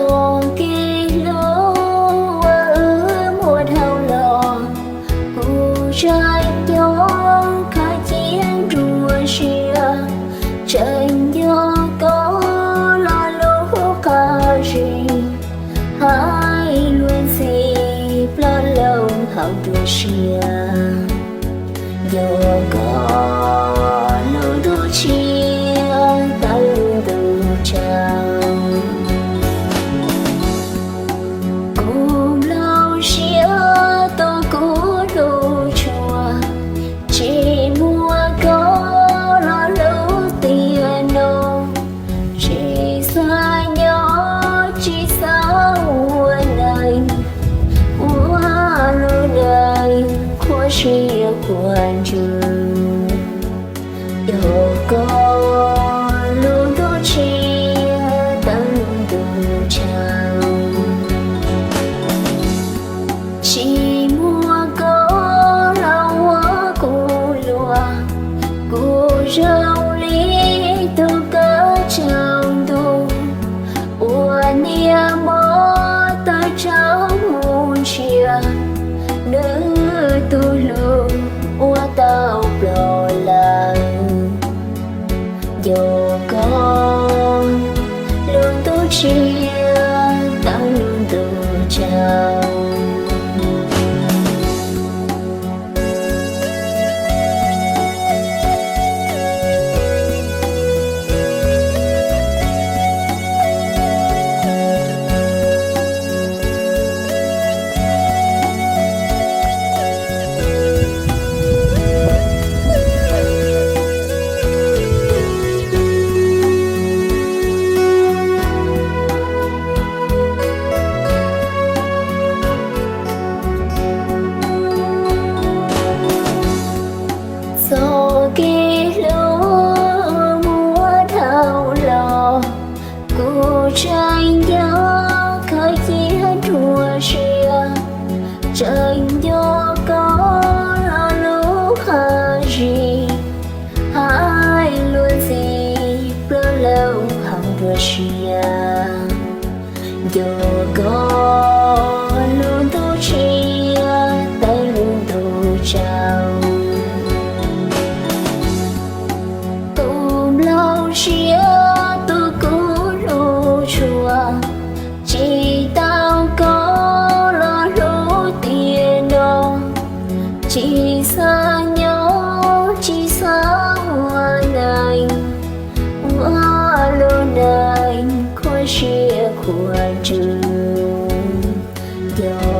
Txoj kev hlub uas wb muaj dhau los, kuv tseem nco khaws cia nruab siab, tseem nco koj lo lus qab zib, hais lus ntxhi plaub leeg hauv nruab siab. Nco koj lub ntuj tshiab tawm lub ntuj tsaus, kuv nplooj siab tuav koj lub tshuaj, tsis muaj koj lo lus tiam no, tsis xav nyob tsis xav ua neej, ua lub neej qhuav siab qhuav ntsws. Nco koj lub ntuj tshiab tawm lub ntuj tsaus, tsis muaj koj los ua kuv luag, kuv zoo li tus kab tsaus ntuj uas niam hmob tawm tsam mus ntsiag, nws tus hlub ua tau ploj lawm. Nco koj lub ntuj tshiab tawm lub ntuj tsaus. Txoj kev hlub muaj dhau los, kuv tseem nco khaws cia nruab siab, tseem nco koj lo lus qab zib, hais lus ntxhi plaub leeg hauv nruab siab. Nco koj lub ntuj tshiab tawm lub ntuj tsaus, kuv nplooj siab tuav koj lub tshuaj, tsis tau koj lo lus tiam no, tsis xav nyob tsis xav ua neej, ua lub neej qhuav siab qhuav ntsws. Nco